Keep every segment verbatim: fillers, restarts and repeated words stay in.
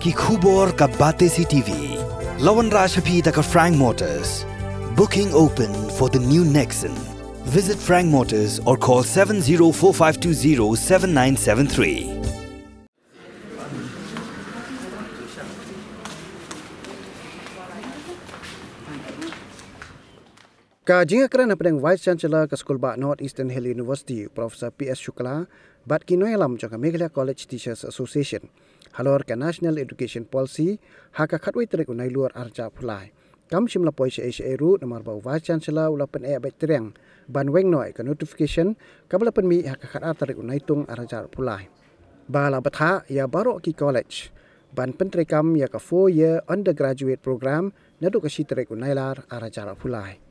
Ki khubor ka Batesi T V. La wanrah sha phi da ka Frank Motors. Booking open for the new Nexon. Visit Frank Motors or call seven zero four five two zero seven nine seven three. Ka jingïakren hapdeng Vice Chancellor ka Skulbah North Eastern Hill University, Professor P S Shukla, bad ki nongïalam jong ka Meghalaya College Teachers Association halor ka National Education Policy ha ka khatwei tarik u Nailur arhajar arphew lai kam shym la poi shaei shaei ruh, namar ba u Vice Chancellor u la pyneh beit triang ban weng noh ïa ka notification kaba la pynmih ha ka khatar tarik u Naitung arhajar arphew lai, ba la bthah ïa baroh ki college ban pyntreikam ïa ka four year undergraduate program naduh ka shi tarik u Nailar arhajar arphew lai.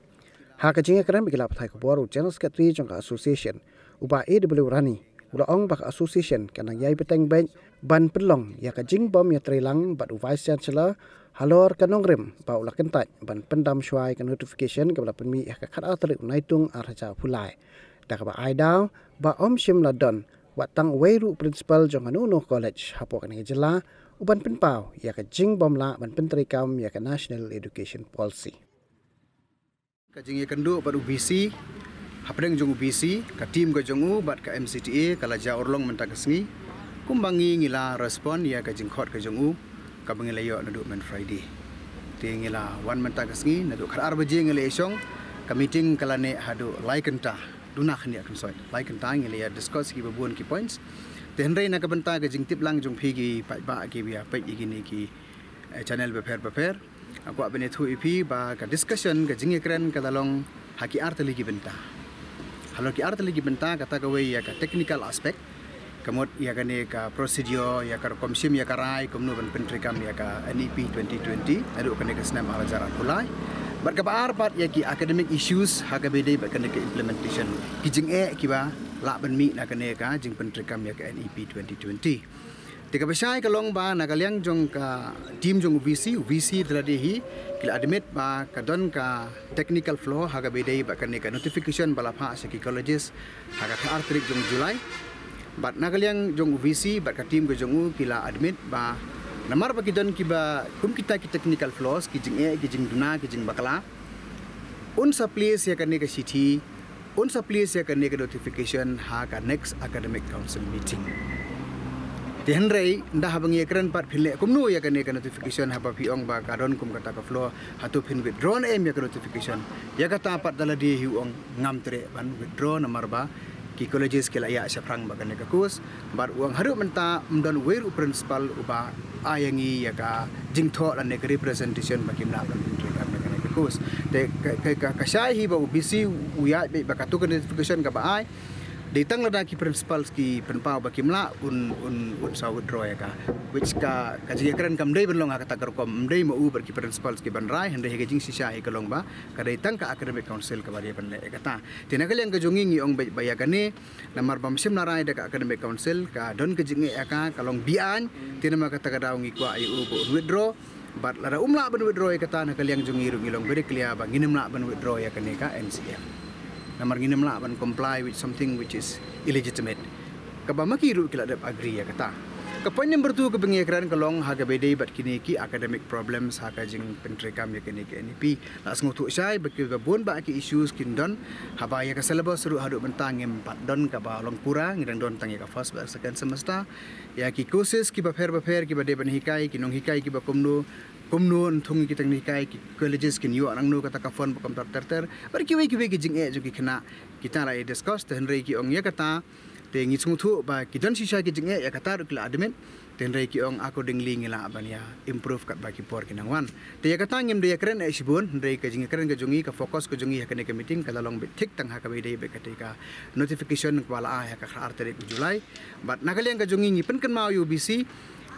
Ha ka jingïakren bad ki lad pathai khubor, u General Secretary jong ka Association, u Bah A W Rani, u la ong ba ka Association ka nang ïai bteng beit ban pynlong ïa ka jingbym ïatreilang bad u Vice Chancellor halor ka nongrim ba u la kyntait ban pyndam shuwa ïa ka notification kaba la pynmih ha ka khatar tarik u Naitung arhajar arphew lai, da kaba ai daw ba ym shym la don wat tang uwei ruh u principal jong kano kano ka college hapoh kane ka jylla u ban pynpaw ïa ka jingbym lah ban pyntreikam ïa ka National Education Policy. Ka jingïakynduh bad u V C, hapdeng jong u V C, ka team ka jong u bad ka M C T A ka la jia urlong mynta ka sngi. Kumba ngi ngi la respond ïa ka jingkhot ka jong u kaba ngi la ïoh naduh myn Friday. Te ngi la wan mynta ka sngi naduh khatar baje ngi la ïashong, ka meeting ka la neh haduh lai kynta, duna khyndiat kynsoit, lai kynta ngi la ïa discuss kiba bun ki points. Te hynrei na ka bynta ka jingtip lang jong phi ki paidbah kiba ïa peit ïa kine ki, eh, channel bapher bapher, nga kwah ban ïathuh ïa phi ba ka discussion, ka jingïakren ka la long ha ki artylli ki bynta. Halor ki artylli ki bynta, kata kawei ïa ka technical aspect, ka mut ïa kane ka procedure, ïa ka rukom shim ïa ka rai kumno ban pyntreikam ïa ka N E P twenty twenty naduh kane ka snem arhajar arphew lai. Bad kaba ar pat ïa ki academic issues ha kaba ïadei bad kane ka implementation, ki jingeh kiba lah ban mih na kane ka jingpyntreikam ïa ka N E P twenty twenty. Te kaba shai ka long ba na ka liang jong ka team jong u V C, u V C da lade hi, ki la admit ba ka don ka technical flaw ha kaba ïadei bad kane ka notification ba la phah sha ki colleges ha ka khatar tarik jong u July. Bad na ka liang jong u V C bad ka team ka jong u ki la admit ba namar ba ki don kiba kum kita ki technical flaws, ki jingeh, ki jingduna, ki jingbakla, un sa place ïa kane ka shithi, un sa place ïa kane ka notification ha ka next academic council meeting. Te hynrei ynda haba ngi ïakren pat, phin leh kumno ïa kane ka notification haba phi ong ba ka don kum kata ka flaw? Hato phin withdraw ne em ïa ka notification? Ïa kata pat da lade hi u ong ngam treh ban withdraw namar ba ki colleges ki la ïaid shaphrang bad kane ka course. Bad u ong haduh mynta ym don uwei ruh u principal uba ai ïa ngi ïa ka jingthoh lane ka representation ba kim lah ban pyntreikam ïa kane ka course. Te ka, ka, ka, ka shai hi ba u V C u ïaid beit ba kato ka notification kaba ai, dei tang lada ki principals ki pynpaw ba kim lah, un, un, un sa withdraw ïa ka. Which ka, ka jingïakren kam dei ban long ha kata ka rukom, ym dei ma u bad ki principals ki ban rai, hynrei hi ka jingshisha hi ka long ba ka dei tang ka academic council kaba dei ban leh ïa kata. Te na ka liang ka jong ngi ngi ong beit ba ïa kane, namar ba ym shym la rai da ka academic council, ka don ka jingeh ïa ka, ka long beaiñ. Te namar kata ka daw ngi kwah ïa u ba un withdraw. Bad lada um lah ban withdraw ïa kata, na ka liang jong ngi ruh ngi long very clear ba ngin ym lah ban withdraw ïa kane ka N C M. Namar ngin ym lah ban comply with something which is illegitimate, kaba ma ki ruh ki la dep agree ïa kata. Ka point number two kaba ngi ïakren ka long ha kaba ïadei bad kine ki academic problems ha ka jingpyntreikam ïa kine ki N E P. La sngewthuh shai ba kiba bun bah ki issues kin don. Haba ïa ka syllabus ruh haduh mynta ngim pat don kaba long pura, ngi dang don tang ïa ka first bad second semester. Ïa ki courses kiba pher bapher kiba dei ban hikai, ki nonghikai kiba kumno, kumno yn thung ïa kita ki nonghikai, ki colleges kin ïoh nangno kata ka fund ba kumta ter ter. Bad kiwei kiwei ki jingeh jong ki khynnah kita la ïa discuss, te hynrei ki ong ïa kata, te ngi sngewthuh ba ki don shisha ki jingeh, ïa kata ruh ki la admit. Te hynrei ki ong accordingly ngi lah ban ïa improve katba ki por ki nang wan. Te ïa kata ngim da ïakren eh shibun, hynrei ka jingïakren ka jong ngi, ka focus ka jong ngi ha kane ka meeting ka la long beit thik tang ha kaba ïadei bad kata ka notification kaba la ai ha ka khatar tarik u July. Bad na ka liang ka jong ngi ngi pynkynmaw ïa u V C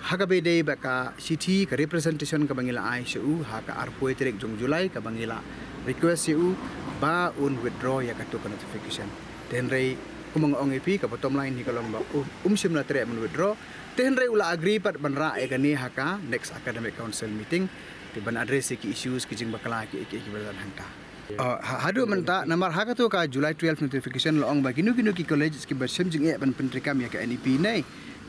ha kaba ïadei bad ka shithi, ka representation kaba ngi la ai sha u ha ka arphew tarik jong u July, kaba ngi la request ïa u ba un withdraw ïa kato ka notification. Te hynrei kumba nga ong ïa phi, ka bottom line hi ka long ba u, um shym la treh ban withdraw. Te hynrei u la agree pat ban rah ïa kane ha ka next academic council meeting, te ban address ïa ki issues, ki jingbakla kiei kiei kiba la don hangta. Oh, ha, haduh mynta, namar ha kato ka July twelve notification la ong ba kino kino ki college kiba shim jingeh ban pyntreikam ïa ka N E P ne,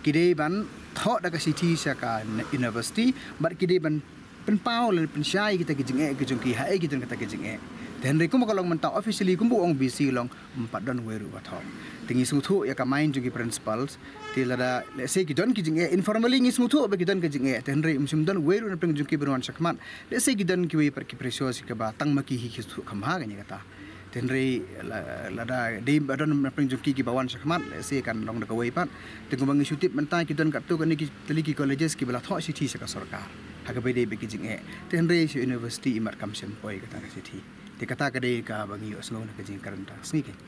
ki dei ban thoh da ka shithi sha ka university, bad ki dei ban pynpaw lane pynshai kita ki jingeh ki jong ki, haei ki don kata ki jingeh. Te hynrei kumba ka long mynta officially kumba ong VC long, ym pat don wei ruh ba thoh. Te ngi sngewthuh ïa ka mind jong ki principals, te lada, let's say, ki don ki jingeh, informally ngi sngewthuh ba ki don ki jingeh, te hynrei ym shym don wei ruh na pdeng jong ki ban wan shakhmat. Let's say ki don kiwei pat ki pressures kiba tang ma ki hi ki sngewthuh kham bha kane kata. Te hynrei la, lada dei ba don na pdeng jong ki kiba wan shakhmat, let's say kan long da kawei pat. Te kumba ngi shu tip mynta ki don katto katne ki tylli ki colleges kiba la thoh shithi sha ka sorkar ha kaba dei bad ki jingeh. Te hynrei sha university imat kam shym poi kata ka shithi. Te kata ka dei kaba ngi ïohsngew na ka jingkren ta ka sngi kein.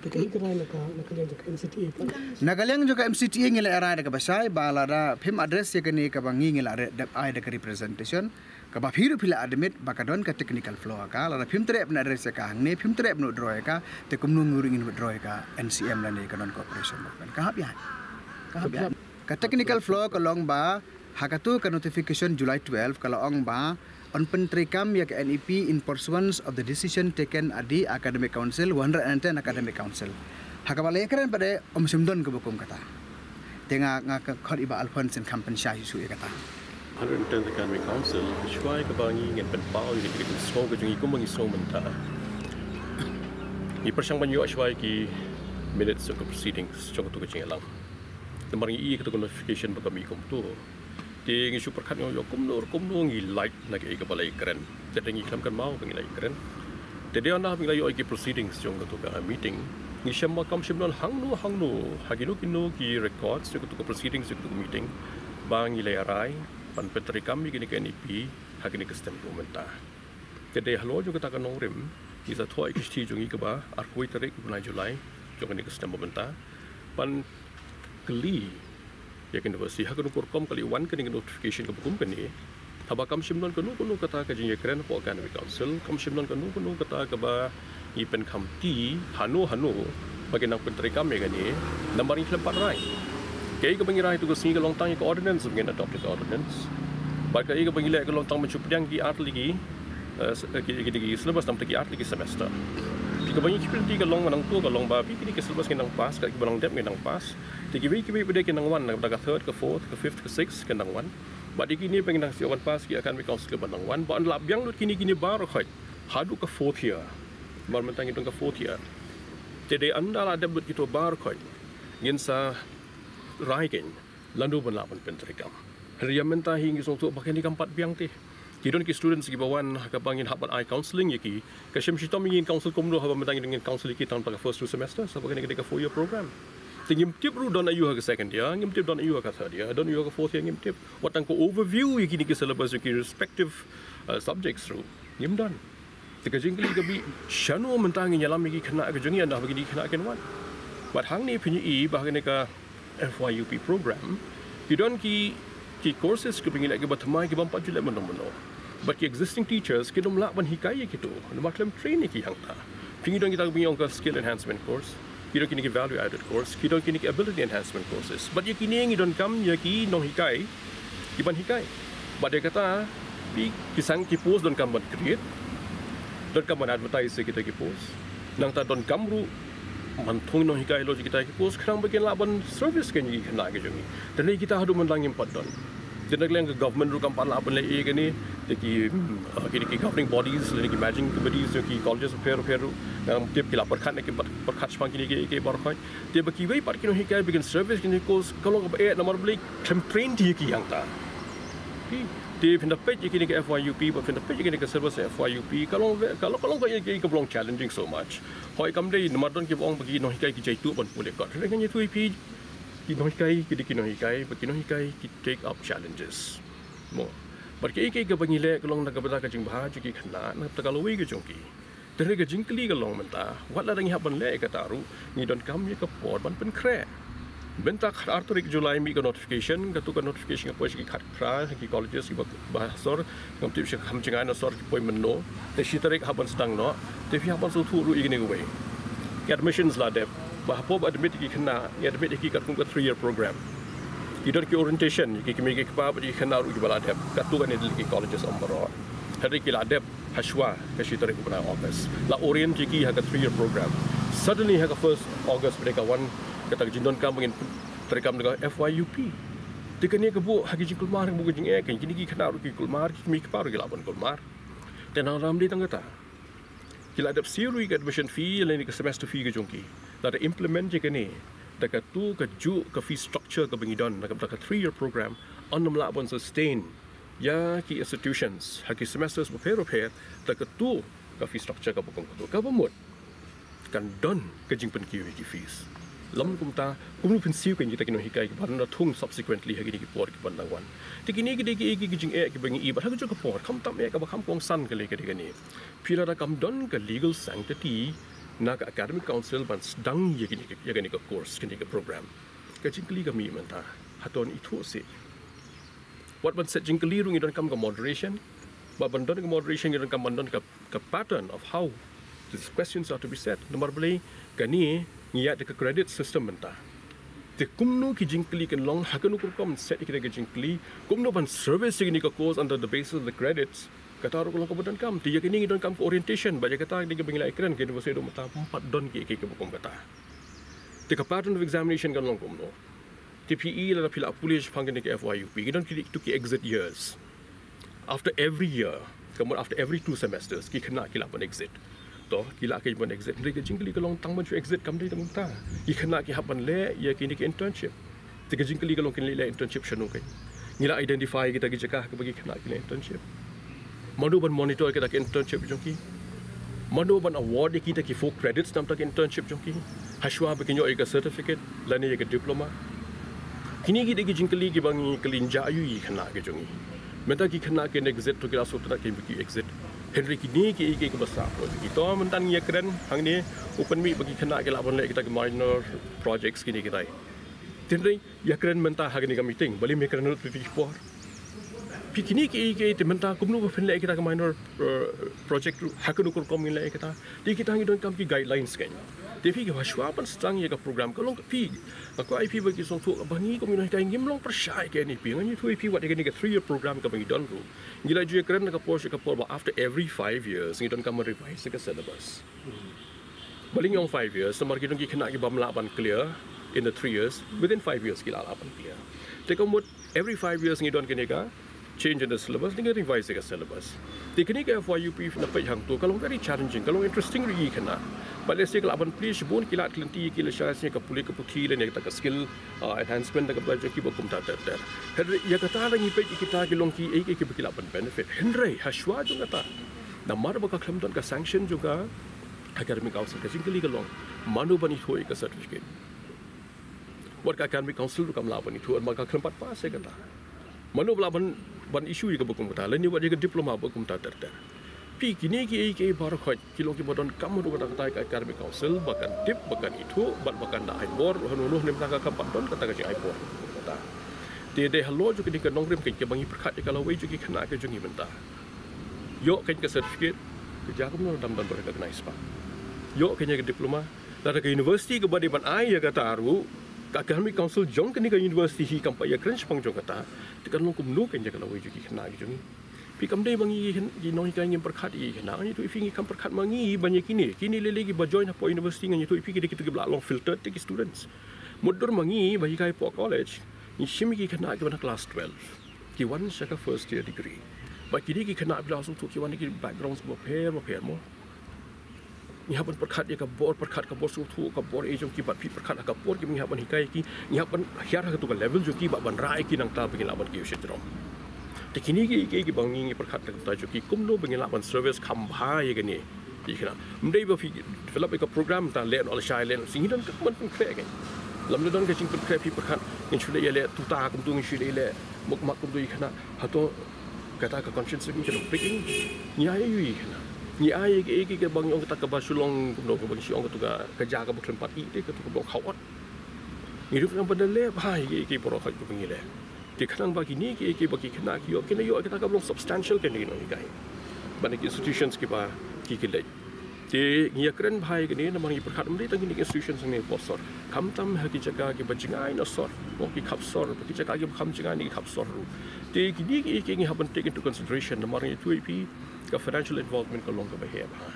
Te ka ïa ka rai na ka, na ka liang jong ka MCTA pat. Na ka liang jong ka MCTA ngi la rai da kaba shai ba lada phim address ïa kane kaba ngi, ngi la re-, dep ai da ka representation. Kaba phi ruh phi la admit ba ka don ka technical flaw ha ka, lada phim treh ban address ïa ka hangne, phim treh ban withdraw ïa ka, te kumno ngi ruh ngin withdraw ïa ka NCM lane ka non cooperation movement. Ka hap ïa. Ka hap ïa. Ka technical flaw ka long ba ha katu ka notification July twelve ka la ong ba yn pyntreikam ïa ka NEP in pursuance of the decision taken at the academic council, one hundred and ten academic council. Ha kaba la ïakren pat de ym shym don kaba kum kata. Te nga, nga ka khot i Bah Alphonse in kham pynshai shuh shuh ïa kata. Hundred and tenth Academic Council, shuwa ïa kaba ngi ngin pynpaw ïa ka jingïasngew ka jong ngi kumba ngi sngew mynta. Ngi pyrshang ban ïoh shuwa ïa ki minutes of the proceedings jong katu ka jingïalang. Namar ngi ïohi ïa katu ka notification ba ka mih kumtu. Te ngi shu pyrkhat ngi ïoh kumno kumno ngi lait na kaei kaba la ïakren. Te ngi khlem kynmaw ba ngi la ïakren. Te dei ynda ba ngi la ïoh ïa ki proceedings jong katu ka meeting, ngi shem ba kam shym don hangno hangno ha kino kino ki records jong katu ka proceedings jong katu ka meeting ba ngi la ïarai ban pyntreikam ïa kane ka NEP ha kane ka stem ruh mynta. Te dei halor jong kata ka nongrim ngi sa thoh ïa ka shithi jong ngi kaba arphew tarik u bnai July jong kane ka stem ba mynta ban kylli ïa ka university ha kano ka rukom ka la wan kane ka notification kaba kum kane. Haba kam shym don kano kano kata ka jingïakren hapoh academic council, kam shym don kano kano kata kaba ngi pynkhamti hano hano ba kin nang pyntreikam ïa kane, namar ngi khlem pat rai. Kaei kaba ngi rai tu ka sngi ka long tang ïa ka ordinance, ba ngin adopt ïa ka ordinance. Bad kaei kaba ngi leh ka long tang ban shu pdiang ki ar tylli ki, eh, s-, eh, ki, ki, ki syllabus namar ki ar tylli ki semester. Te kaba ngi kyrpad ka long, nangta ka long ba phi kine ki syllabus ngin nang pass, ka kiba nang dep ngin nang pass. Te kiwei kiwei pat de kin nang wan na ka third, ka fourth, ka fifth, ka sixth kin nang wan. Bad ïa kine ba ngin nang shu wan pass ki academic council kiba nang wan. Ba yn lah biang lut kine, kine baroh khoit haduh ka fourth year. Namar mynta ngi don ka fourth year. Te dei ynda la dep lut kito baroh khoit ngin sa rai kein lano ban lah ban pyntreikam. Hynrei ïa mynta hi ngi sngewthuh ba kane kam pat biang te. Ki don ki students kiba wan ha kaba ngin hap ban ai counselling ïa ki. Ka shem shitom ïa ngin counsel kumno haba mynta ngin counsel ïa ki tang ha ka first two semesters, haba kane ka dei ka four year program. Te ngim tip ruh don aïu ha ka second year, ngim tip don aïu ha ka third year, don aïu ha ka fourth year ngim tip. Wat tang ka overview ïa kine ki syllabus ïa ki respective, uh, subjects ruh ngim don. Te ka jingkylli ka mih, shano mynta ngin ïalam ïa ki khynnah ka jong ngi, ynda ba kine ki khynnah kin wan. Bad hangne phin ïohi ba ha kane ka FYUP program ki don ki, ki courses kiba ngi leh kiba thymmai, ki bym pat ju leh mynno mynno. Bad ki existing teachers kim lah ban hikai ïa kito namar khlem train ïa ki hangta. Phi, ngi don kita kiba ngi ong ka skill enhancement course, ki don kine ki value added course, ki don kine ki ability enhancement courses. Bad ïa kine ngi donkam ïa ki nonghikai kiban hikai. Bad ïa kata, phi, ki seng ki post donkam ban create, donkam ban advertise ïa kita ki post. Nangta donkam ruh ban thung nonghikai halor kita ki post khnang ba kin lah ban service kein ïa ki khynnah ki jong ngi. Te ne kita haduh mynta ngim pat don. Te na ka liang ka government ruh kam pat lah ban leh ei ei kane. Te ki, mm, uh, kine ki governing bodies lane ki managing committees jong ki colleges bapher bapher ruh ngam tip ki la pyrkhat ne kim pat pyrkhat shaphang kine kiei kiei baroh khoit. Te ba kiwei pat ki nonghikai ba kin service kine ki course ka long kaba eh namar balei khlem train ïa ki hangta. Te phin da peit ïa kine ki FYUP, ba phin da peit ïa kine ki syllabus FYUP ka long, ka long, ka long, ka long, ka long challenging so much. Hooid, kam dei namar don kiba ong ba ki nonghikai ki jaituh ban pule kot. Hynrei ngan ïathuh ïa phi, ki nonghikai ki dei ki nonghikai, ba ki nonghikai ki take up challenges. Mo. Bad kiei kiei kiba ngi leh ka long na ka bynta ka jingbha jong ki khynnah, na ka bynta ka lawei ka jong ki. Te hynrei ka jingkylli ka long mynta, wat lada ngi hap ban leh kata ruh, ngi donkam ïa ka por ban pynkhreh. Mynta ka ar tarik July mih ka notification, katu ka notification ka poi sha ki khatphra ki colleges kiba, ba ha sor, ngam tip sha kham jngai na sor ki poi mynno. Te shi tarik hap ban sdang noh. Te phi hap ban sngewthuh ruh ïa kane kawei. Ki admissions la dep. Ba hapoh ba admit ïa ki khynnah, ngi admit ïa ki katkum ka three year program. Ki don ki orientation ïa ki kmie ki kpa bad ïa ki khynnah ruh kiba la dep. Katto katne tylli ki colleges ym baroh. Hynrei ki la dep ha shuwa ka shi tarik u bnai August. La orient ïa ki ha ka three year program. Suddenly ha ka first August ba dei ka wan kata ka jingdonkam ba ngin treikam da ka FYUP. Te kane ka buh ha ki jingkulmar, ka buh ka jingeh, kane ki khynnah ruh ki kulmar, ki kmie ki kpa ruh ki lah ban kulmar. Te nang ram dei tang kata, ki la dep siew ruh ïa ka admission fee lane ka semester fee ka jong ki. Lada implement ïa kane da katu kajuh ka fee structure kaba ngi don, da ka three year program, yn ym lah ban sustain ïa ki institutions ha ki semesters bapher bapher da katu ka fee structure kaba kum katu. Kaba mut kan don ka jingpynkiew ïa ki fees. Lym kumta, kumno pynsiew kein kita ki nonghikai kiba don da thung subsequently ha kine ki por kiban dang wan? Te kine ki dei ki, ki, ki jingeh kiba ngi i bad ha kajuh ka por, khamtam eh kaba kham kongsan ka lei ka dei kane. Phi lada kam don ka legal sanctity na ka academic council ban sdang ïa kine, ïa kane ka course, kane ka program, ka jingkylli ka mih mynta, hato yn ithuh sih? Wat ban set jingkylli ruh ngi donkam ka moderation. Bad ban don ka moderation ngi donkam ban don ka, ka pattern of how these questions are to be set. Namar balei? Kane ngi ïaid da ka credit system mynta. Te kumno ki jingkylli kin long, ha kano ka rukom set ïa kita ki jingkylli, kumno ban service ïa kine ka course under the basis of the credits. Kata ruh ka long kaba donkam. Te ïa kine ngi donkam ka orientation, bad ïa kata dei kaba ngi la ïakren, ka university ruh mynta ym pat don kiei kiei kiba kum kata. Te ka pattern of examination kan long kumno? Te phi i lada phi la pule shaphang kane ka F Y U P, ki don kitu ki exit years. After every year, ka mut after every two semesters, ki khynnah ki lah ban exit. To, ki lah ki ban exit. Hynrei ka jingkylli ka long, tang ban shu exit kam dei tang kumta. Ki khynnah ki hap ban leh ïa kine ki internship. Te ka jingkylli ka long, kin leh, leh internship shano kein? Ngi la identify kita ki jaka kaba ki khynnah ki leh internship? Mano ban monitor kita ki internship jong ki? Mano ban award ïa kita ki four credits na bynta ki internship jong ki, hashwa ba kin ïoh ïa ka certificate lane ïa ka diploma? Kine ki dei ki jingkylli kiba ngi kylli, ngi jah aiu ïa ki khynnah ki jong ngi? Mynta ki khynnah kin exit, to ki la sngewtynnat kein ba ki exit. Hynrei kine kiei kiei kiba sah hapoh jong ki, to mynta ngi ïakren hangne, u pynmih ba ki khynnah ki lah ban leh kita ki minor projects kine kitai. Te hynrei ïakren mynta ha kane ka meeting, balei ym ïakren ruh phi phi por? Phi, kine kiei kiei te mynta kumno ba phin leh kita ki minor, eh, project ruh, ha kano ka rukom ngin leh kita? Te kita ngi donkam ki guidelines kein. Te phi, hashwa ban sdang ïa ka program, ka long ka, phi, nga kwah ïa phi ba ki sngewthuh ba ngi kum ki nonghikai ngim long pyrshah ïa ka N E P. Ngan ïathuh ïa phi wat ïa kane ka three year program kaba ngi don ruh, ngi la ju ïakren na ka por sha ka por ba after every five years ngi donkam ban revise ïa ka syllabus. Balei ngi ong five years? Namar ki don ki khynnah ki bym lah ban clear in the three years, within five years ki lah lah ban clear. Te ka mut every five years ngi don kane ka change in the syllabus, ngi revise ïa ka syllabus. Te kane ka F Y U P na peit hangto ka long very challenging, ka long interesting ruh ïa ki khynnah. Bad lehse ka lah ban plie shibun, ki lad ki lynti, ki lashai sha ka pule ka puthi lane kata ka skill, uh, enhancement da kaba jong ki ba kumta ter ter. Hynrei ïa kata lada ngi peit ïa kita ki long kiei kiei kiba ki lah ban benefit. Hynrei hashwa jong kata, namar ba ka khlem don ka sanction jong ka Academic Council, ka jingkylli ka long, mano ban ithuh ïa ka certificate? Wat ka Academic Council ruh kam lah ban ithuh, namar ka khlem pat pass ïa kata. Mano ba lah ban, ban issue ïa kaba kum kata, lane wat ïa ka diploma ba kumta ter ter? Phi, kine kiei kiei baroh khoit ki long kiba donkam ruh kata kata ka Academic Council ba kan tip, ba kan ithuh, bad ba kan da ai bor, hano hano, ne mynta ka kam pat don kata ka jingai bor kata. Te dei halor jong kane ka nongrim kein kaba ngi pyrkhat ïa ka lawei jong ki khynnah ki jong ngi mynta. Ïoh kein ka certificate, ka jia kumno lada ym don ba recognize pat? Ïoh kein ka diploma, lada ka university kaba dei ban ai ïa kata ruh, ka Academic Council jong kane ka university hi kam pat ïakren shaphang jong kata, te kan long kumno kein ïa ka lawei jong ki khynnah ki jong ngi? Phi, kam dei ba ngi ki nonghikai ngim pyrkhat ïa ki khynnah, ngan ïathuh ïa phi, ngi kham pyrkhat ma ngi ban ïa kine, kine lei lei kiba join hapoh university, ngan ïathuh ïa phi, ki dei kitu kiba la long filtered te ki students. Mutdur ma ngi ba hikai hapoh college, ngi shim ïa ki khynnah kiba na class twelve, ki wan sha ka first year degree. Bad kine ki khynnah phi la sngewthuh ki wan na ki backgrounds bapher bapher mo. Ngi hap ban pyrkhat ïa ka bor, pyrkhat ka bor sngewthuh, ka bor ei jong ki, bad phi pyrkhat ha ka por kiba ngi hap ban hikai ïa ki, ngi hap ban hiar ha katu ka level jong ki bad ban rah ïa ki nangta ba ngin lah ban kiew sha jrong. Te kine kiei kiei kiba ngi, ngi pyrkhat na ka bynta jong ki, kumno ba ngin lah ban service kham bha ïa kine ki khynnah. Ym dei ba phi fill up ïa ka program, te leh noh lashai, leh noh sing, ngi donkam ban pynkhreh kein. Lada ym don ka jingpynkhreh, phi pyrkhat, ngin shu leh ïaleh tuta kumto, ngin shu leh ïaleh mukmak kumto ïa ki khynnah, hato kata ka conscience jong ngi kan ym peit ïa ngi? Ngi ai ïa ki khynnah, ngi ai ïa kiei kiei kiba ngi ong kata kaba shu long kumno, kaba ngi shu ong katu ka, ka jia kaba khlem pat ïeh te, katu kaba long khawot. Ngi donkam ban da leh bha ïa kiei kiei baroh khoit kaba ngi leh. Te khnang ba kine kiei kiei ba ki khynnah ki ïoh, kin ïoh kita kaba long substantial kein na ki nonghikai bad na ki institutions kiba ki, ki leit. Te ngi ïakren bha ïa kane namar ngi pyrkhat ym dei tang kine ki institutions hangne hapoh sor, khamtam ha ki jaka kiba jngai na sor, mo, ki khap sor, ki jaka kiba kham jngai na ki khap sor ruh. Te kine kiei kiei ngi hap ban take into consideration namar ngi ïathuh ïa phi, ka financial involvement ka long kaba heh bha.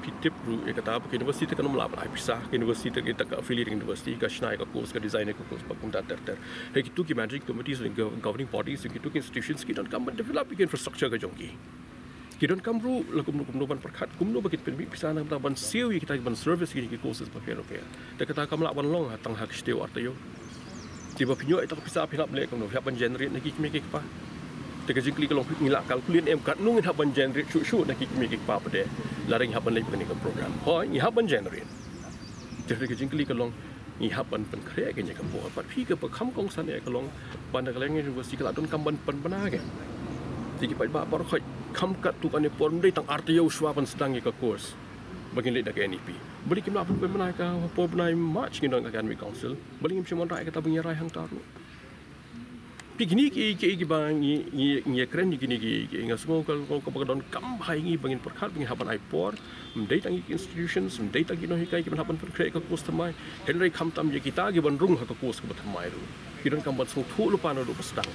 Phi tip ruh ïa kata ba ka university te kan ym lah ban ai pisa, ka university te, kita ka affiliated university, ka shna ïa ka course, ka design ïa ka course, ba kumta ter ter. Hei, kitu ki managing committees, ki governing bodies, kitu ki institutions, ki donkam ban develop ïa ka infrastructure ka jong ki. Ki donkam ruh la kumno kumno ban pyrkhat, kumno ba kin pynmih pisa na ka bynta ban siew ïa kita, ban service ïa ki courses bapher bapher. Te kata kam lah ban long ha tang ha ka shu tei ar taïew. Te ba pynïoh ïa kata ka pisa phin hap leh kumno, phin hap ban generate na ki kmie ki kpa. Te ka jingkylli ka long, ngi lah calculate em katno ngin hap ban generate shuh shuh na ki kmie ki kpa pat de, lada ngi hap ban leh ïa kane ka program. Hooid, ngi hap ban generate. Te ka jingkylli ka long, ngi hap ban pynkhreh kein ïa ka por. Bad phi, kaba kham kongsan eh ka long ba na ka liang university ka lah donkam ban pynbna kein. Te ki paidbah baroh khoit, kham katto katne por, ym dei tang ar taïew shuwa ban sdang ïa ka course ba ngin leit da ka N E P. Balei kim lah ban pynbna ïa ka ha por bnai March, ngin don ka academic council? Balei ngim shym wanrah ïa kata ba ngi rai hangta ruh? Phi, kine ki, ki, kiba ngi, ngi, ngi ïakren ïa kine ki, ki, nga sngew ka, ka, kaba donkam bha ïa ngi ba ngin pyrkhat, ba ngin hap ban ai por. Ym dei tang ïa ki institutions, ym dei tang ki nonghikai kiban hap ban pynkhreh ïa ka course thymmai, hynrei khamtam ïa kita kiban rung ha ka course kaba thymmai ruh, ki donkam ban sngewthuh lypa naduh ba sdang.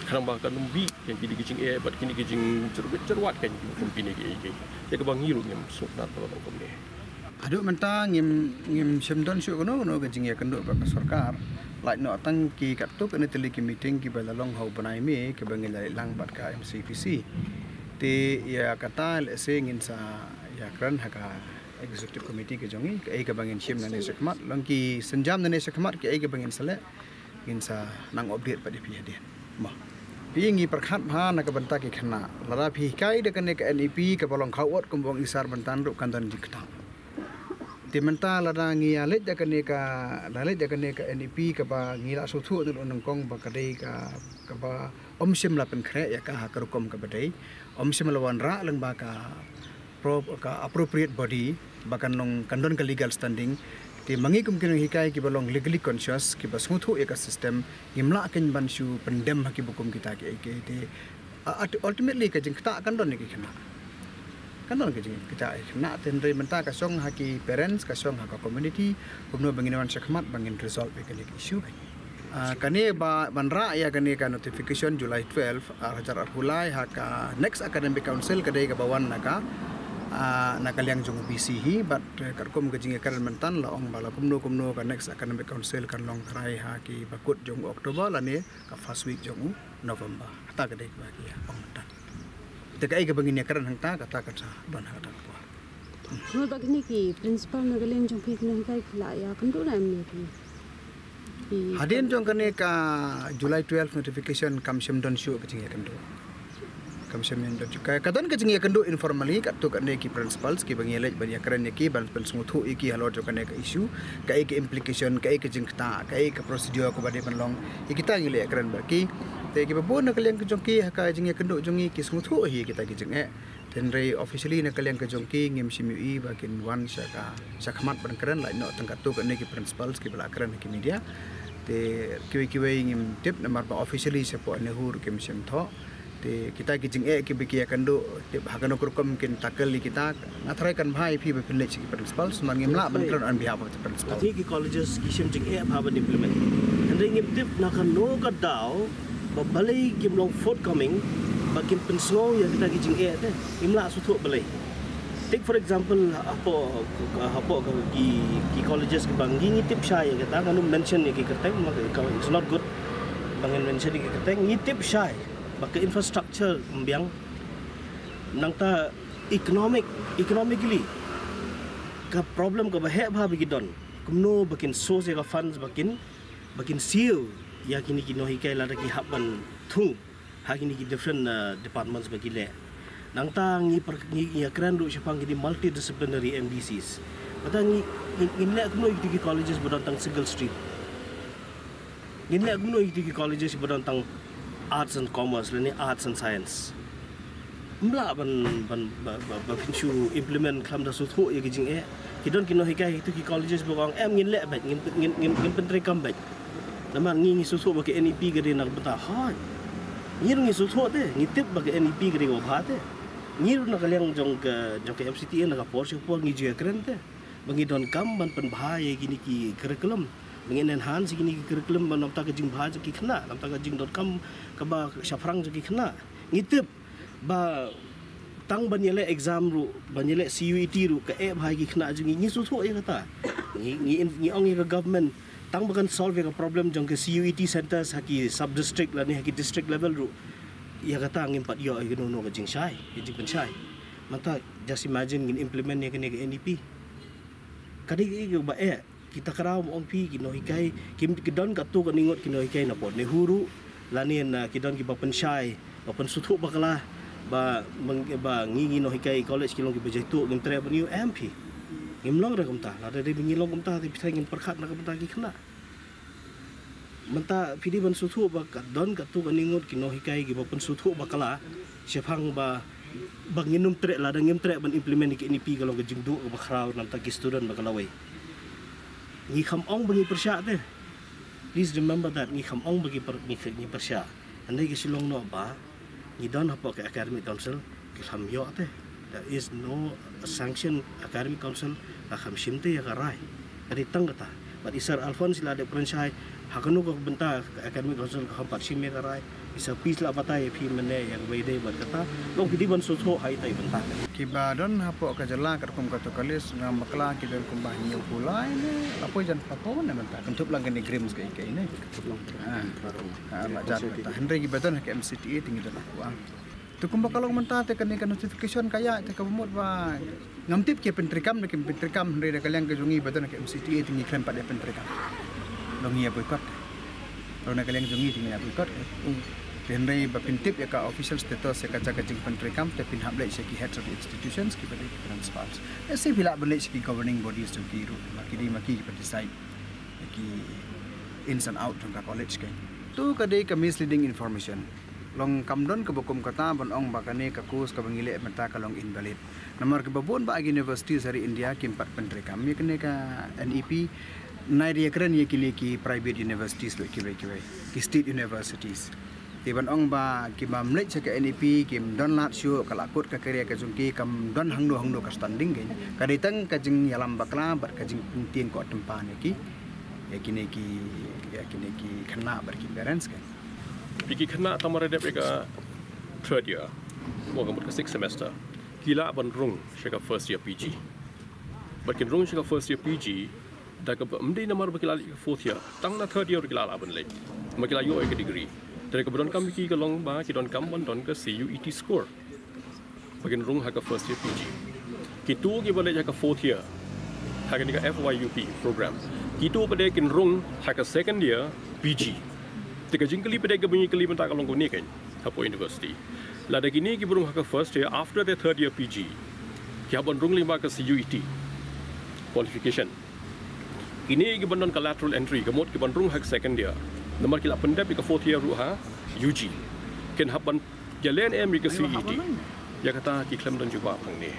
Khnang ba kan ym bih kein kine ki jingeh bad kine ki jingjyrwit jyrwat kein kum kine ki, ki, ïa kaba ngi ruh ngim sngewtynnat ba long kumne. Haduh mynta ngim, ngim shym don shuh kano kano ka jingïakynduh bad ka sorkar. Lait noh tang ki katto katne tylli ki meeting kiba la long ha u bnai May, kiba ngi la leit lang bad ka M C P C. Te ïa kata lehse ngin sa ïakren ha ka executive committee ka jong ngi, kaei kaba ngin shim nangne shakhmat, long ki sienjam nangne shakhmat, kaei kaba ngin sa leh, ngin sa nang update pat ïa phi hadien. Mo. Phi, ngi pyrkhat bha na ka bynta ki khynnah. Lada phi hikai da kane ka N E P kaba long khaw ot kumba ong i Sir Myntan ruh, kan don jingktah. Te mynta lada ngi ïa leit da kane ka, la leit da kane ka N E P kaba ngi la sngewthuh na u nyngkong ba ka dei ka, kaba ym shym la pynkhreh ïa ka ha ka rukom kaba dei, ym shym la wanrah lyngba ka pro-, ka appropriate body ba kan long, kan don ka legal standing. Te ma ngi kum ki nonghikai kiba long legally conscious, kiba sngewthuh ïa ka system, ngim lah kein ban shu pyndem ha kiba kum kita kiei kiei. Te, uh, ult-, ultimately ka jingktah kan don ïa ki khynnah. Kan don ka jingktah ïa ki khynnah, te hynrei mynta ka shong ha ki parents, ka shong ha ka community, kumno ba ngin wan shakhmat ba ngin resolve ïa kane ka issue kein. Ah, kane ba ban rah ïa kane ka notification July twelve, ar hajar arphew lai, ha ka next academic council ka dei kaba wan na ka, ah, na ka liang jong u V C hi, bad, eh, katkum ka jingïakren mynta la ong ba la kumno kumno ka next academic council kan long trai ha ki bakut jong u October lane ka first week jong u November. Kata ka dei kaba ki ïa ong mynta. Te kaei kaba ngin ïakren hangta, kata kan sa don ha kata ka por. Kumno ba kine ki principal na ka liang jong phi, ki nonghikai, ki la ïakynduh ne em ïa phi? Ki Hadien jong kane ka July twelve notification kam shym don shuh ka jingïakynduh. Kam shym don shuh. Ka, ka don ka jingïakynduh informally, katto katne ki principals kiba ngi leit ban ïakren ïa ki, ban pynsngewthuh ïa ki halor jong kane ka issue, kaei ka implication, kaei ka jingktah, kaei ka procedure kaba dei ban long. Ïa kita ngi leit ïakren bad ki. Te kiba bun na ka liang ka jong ki ha ka jingïakynduh jong ngi ki sngewthuh hi ïa kita ki jingeh. Te hynrei officially na ka liang ka jong ki ngim shym ïohi ba kin wan sha ka, shakhmat ban kren, lait noh tang katto katne ki principals kiba la kren ha ki media. Te kiwei kiwei ngim tip namar ba officially shapoh NEHU ruh kim shym thoh. Te kita ki jingeh kiba ki ïakynduh, tip ha kano ka rukom kin tackle ïa kita, nga tharai kan bha ïa phi ba phin leit sha ki principals, namar ngim lah ban kren on behalf of the principal. Kine ki colleges ki shim jingeh bha ban implement. Hynrei ngim tip na kano ka daw ba balei kim long forthcoming ba kin pynsngew ïa kita ki jingeh te. Ngim lah sngewthuh balei. Take for example, hapoh, hapoh ki, ki colleges kiba ngi, ngi tip shai ïa kita, ngan ym mention ïa ki kyrteng, it's not good ba ngan mention ïa ki kyrteng, ngi tip shai ba ka infrastructure ym biang. Nangta economic, economically ka problem kaba heh bha ba ki don. Kumno ba kin source ïa ka funds ba kin, ba kin siew ïa kine ki nonghikai lada ki hap ban thung ha kine ki different, uh, departments ba ki leh. Nangta ngi per-, ngi, ngi ïakren ruh shaphang kine multidisciplinary M D Cs. Kata ngi, ngi, ngin leh kumno ïa kito ki colleges ba don tang single stream. Ngin leh kumno ïa kito ki colleges ba don tang arts and commerce lane arts and science. Ym lah ban, ban, ba, ba, ba phin shu implement khlem da sngewthuh ïa ki jingeh. Ki don ki nonghikai ha kito ki colleges ba ong em ngin leh beit, ngin, ngin, ngin, ngin pyntreikam beit. Namar ngi ngi sngewthuh ba ka NEP ka dei na ka bynta. Hooid. Ngi ruh ngi sngewthuh te, ngi tip ba ka NEP ka dei kaba bha te. Ngi ruh na ka liang jong ka, jong ka MCTA na ka por sha ka por ngi ju ïakren te ba ngi donkam ban pynbha ïa kine ki curriculum, ba ngin enhance ïa kine ki curriculum ba na bynta ka jingbha jong ki khynnah, na bynta ka jingdonkam kaba shaphrang jong ki khynnah. Ngi tip ba Tang ban ïaleh exam ruh, ban ïaleh C U E T ruh, ka eh bha ïa ki khynnah jong ngi, ngi sngewthuh ïa kata. Ngi, ngi, ngi ong ïa ka government, tang ba kan solve ïa ka problem jong ka C U E T centers ha ki sub district lane ha ki district level ruh. Ïa kata ngim pat ïoh ïa kano kano ka jingshai, ka jingpynshai. Mynta just imagine ngin implement ïa kane ka N E P. Ka dei ka ba eh, kita kra ong phi ki nonghikai, ki, ki don katto katne ngut ki nonghikai na pdeng NEHU ruh, lane na ki don kiba pynshai, ba pynsngewthuh bakla, ba, ba ngi, ngi nonghikai college ki long kiba jaituh, ngim treh ban ïoh, em phi. Ngim long re kumta, lada dei ba ngi long kumta, te phi ngin pyrkhat na kumta ki khynnah. Mynta phi dei ban sngewthuh ba ka don katto katne ngut ki nonghikai kiba pynsngewthuh bakla, shaphang ba, ba ngin ym treh, lada ngim treh ban implement ïa ka N E P, ka long ka jingduh kaba khraw na bynta ki student ba ka lawei. Ngi kham ong ba ngi pyrshah te. Please remember that, ngi kham ong ba ngi pyr-, ngi, ngi pyrshah. Hynrei ka shu long noh ba ngi don hapoh ka Academic Council, ki kham ïoh te. There is no sanction, Academic Council ka kham shim te ïa ka rai. Ka dei tang kata. Bad i Sir Alphonse i la dep pynshai, ha kano ka bynta ka Academic Council ka kham pat shim ïa ka rai. I Sir Peace la batai ïa phi mynne ïa kaba ïadei bad kata. Long phi dei ban sngewthuh ha ita i bynta. Kiba don hapoh ka jylla katkum kato ka list, ngam bakla ki don kumba hynñiew phew lai ne, la poi jan phra phew ne mynta. Kynthup lang kane GRIHMS kaei kaei ne. Ha. Ha, la jan mynta. Hynrei kiba don ha ka M C T A te ngi don hapoh ang. Te kumba ka long mynta te kane ka notification ka ïa te kaba mut ba ngam tip ki pyntreikam ne kim pyntreikam, hynrei da ka liang ka jong ngi ba don ha ka M C T A te ngi khlem pat ïa pyntreikam. Long ngi ïa boycott. Long na ka liang jong ngi te ngi ïa boycott. Te hynrei ba phin tip ïa ka official status ïa ka jaka jingpyntreikam te phin hap leit sha ki heads of the institutions kiba dei ki principals. Lehse phi lah ban leit sha ki governing bodies jong ki ruh, ma ki dei ma ki kiba decide ïa ki ins and out jong ka college kein. To ka dei ka misleading information. Long kam don kaba kum kata ban ong ba kane ka course kaba ngi leh mynta ka long invalid. Namar kiba bun bah ki universities ha ri India kim pat pyntreikam ïa kane ka N E P, nai da ïakren ïa kine ki private universities ruh kiwei kiwei, ki state universities. Te ban ong ba ki bym leit sha ka N E P kim don lad shuh, ka la kut ka career ka jong ki, kam don hangno hangno ka standing kein. Ka dei tang ka jingïalam bakla bad ka jingpyntieng koh tympah ïa ki, ïa kine ki, ïa kine ki khynnah bad ki parents kein. Ïa ki khynnah tang mar dep ïa ka third year, mo ka mut ka sixth semester, ki lah ban rung sha ka first year P G. Bad kin rung sha ka first year P G da kaba ym dei namar ba ki la leit ka fourth year, tang na third year ki la lah ban leit, ma ki la ïoh ïa ka degree. Te kaba donkam ïa ki ka long ba ki donkam ban don ka C U E T score ba kin rung ha ka first year P G. Kito kiba leit ha ka fourth year ha kane ka F Y U P program, kito pat de kin rung ha ka second year P G. Te ka jingkylli pat de kaba ngi kylli mynta ka long kane kein, hapoh university, lada kine kiba rung ha ka first year, after their third year P G, ki hap ban rung lyngba ka C U E T qualification. Kine kiban don ka lateral entry, ka mut kiban rung ha ka second year, namar ki la pyndep ïa ka fourth year ruh ha U G, kin hap ban ïaleh em ïa ka C U E T. Ïa kata ki khlem don jubab hangne.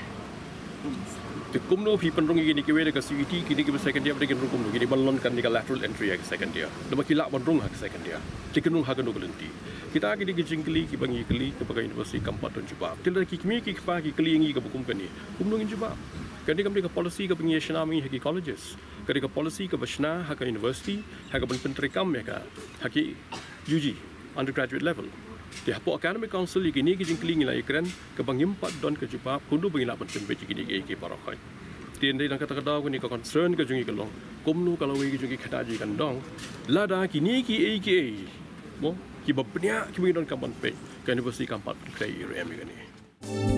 Te kumno phi pynrung ïa kine kiwei da ka C U E T, kine kiba second year pat de kin rung kumno, kine ban long kane ka lateral entry ha ka second year, namar ki lah ban rung ha ka second year. Te kin rung ha kano ka lynti? Kita ki dei ki jingkylli kiba ngi kylli, kiba ka university kam pat don jubab. Te lada ki kmie ki kpa ki kylli ïa ngi kaba kum kane, kumno ngin jubab? Kane kam dei ka policy kaba ngi ïa shna ma ngi ha ki colleges. Ka dei ka policy kaba shna ha ka university ha kaban pyntreikam ïa ka, ha ki U G undergraduate level. Te hapoh Academic Council ïa kine ki jingkylli ngi la ïakren, kaba ngim pat don ka jubab kumno ba ngi lah ban pynbeit ïa kine kiei kiei baroh khoit. Te hynrei na kata ka daw kane ka concern ka jong ngi ka long, kumno ka lawei ka jong ki khynnah jong ngi kan don lada kine kiei kiei, mo, kiba bniah kiba ngi donkam ban peit, ka university kam pat pyntrei ïa ruh em ïa kane.